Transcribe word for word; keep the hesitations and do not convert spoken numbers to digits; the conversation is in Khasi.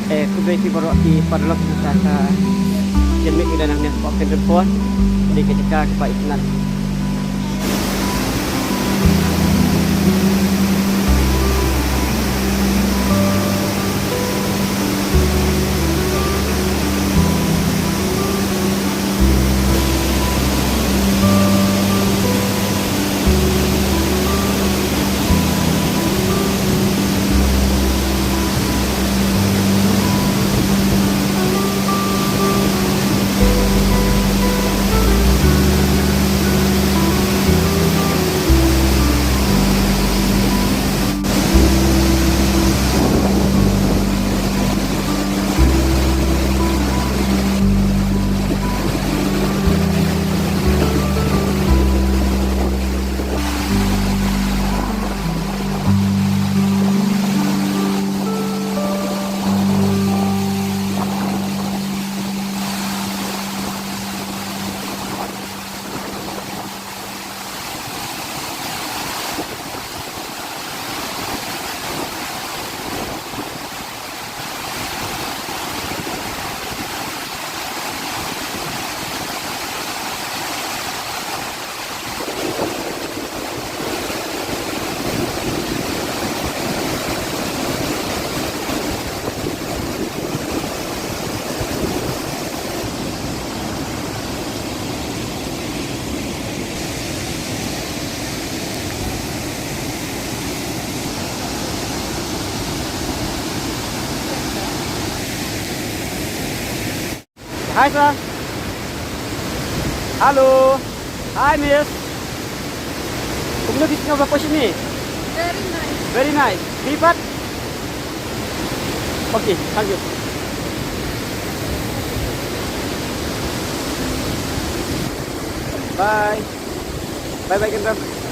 Eh, khublei phi baroh ki paralok, kita ka jingmih ngi da hangne hapoh Kendrickford. Dei ka jaka kaba itynnad. Hi, sir. Hello. Hi, miss. Kumno phi sngew ba poi shane? Very nice. Very nice. Phi pat? Okay, thank you. Bye. Bye bye, Kendra.